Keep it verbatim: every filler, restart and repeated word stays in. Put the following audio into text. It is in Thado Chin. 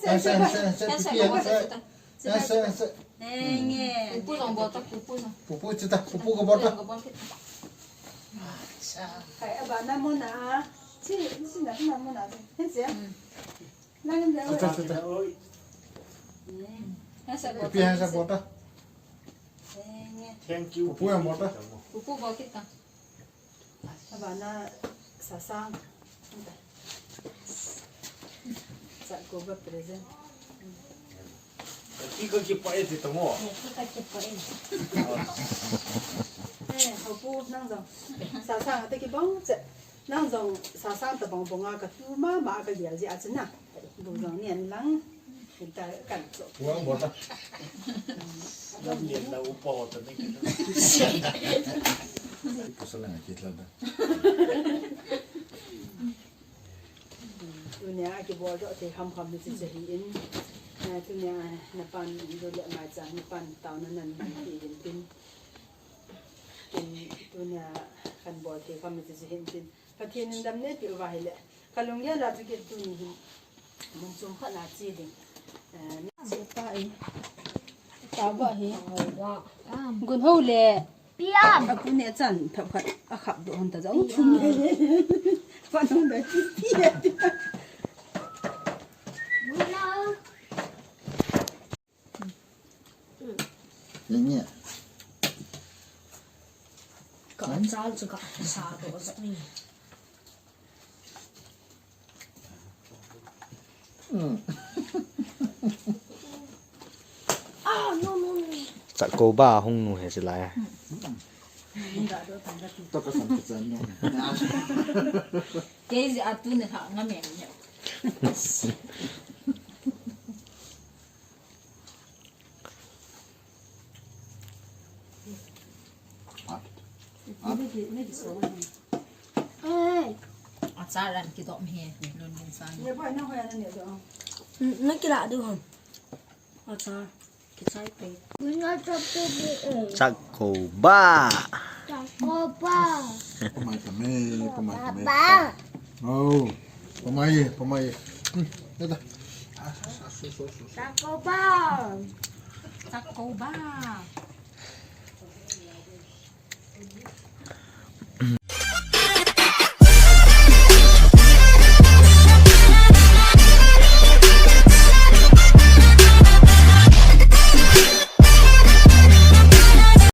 Answer, answer, answer, pipi, answer. Answer, answer. Nenge. Pupu jong bol ta, pupu jong. Pupu chu ta, pupu ko bol ta. Jong ko bol kit. Acha. Kai aba na mo na. Chi, chi na na mo na. Hen sia. Hmm. Nang de. Acha, acha, acha. Hmm. Answer bol ta. Pipi answer bol ta. Nenge. Thank you. Pupu jong bol ta. Pupu bol kit ta. Abana sasang. Sa ko ba present. Kaki ko ki pa e ti tamo. Kaki ko ki pa e. Eh, hopu nang jong. Sasang ate kibang che. Nang jong sasang tabang banga katu mama kagel ji a chena. Bu jong nian lang. Hinta kan cho. Wa bol ta. Lam nian na upa ta ni. Ko sa lang ki tla da. Tunia kibol doh thei ham ham ni chu chu hi in. Eh, tunia na pan do le mai cha na pan tao na nan nan ki hin tin. Tin tunia kan bol thei ham ni chu chu hin tin. Pathen in dam ne pi uva hile. Ka lunggel a chu kit tuni hin. Mun chom khat na chi ding. Eh, ni chi pa e. Ta ba hi. Gun ho le. Pian. A pu ne chan thap khat a khap do hon ta jong. Pian. Pa nong da chi pi. Gun ho. Lenge. Ka chal chu ka sa do sa ni. Hmm. Ah, no, no, no. Chat ko ba hung nu he silai. To ka san ka chan no. Kei ji atu ne ha nga me ne. Achar an kidom he, lun din sang. Na kila du ham. Achar. Kichai pe. Chak ko ba. Chak ko ba. Pamai kami, pamai kami. Ba. Oh, pamai, pamai. Hmm, dah. Chak ko ba. Chak ko ba.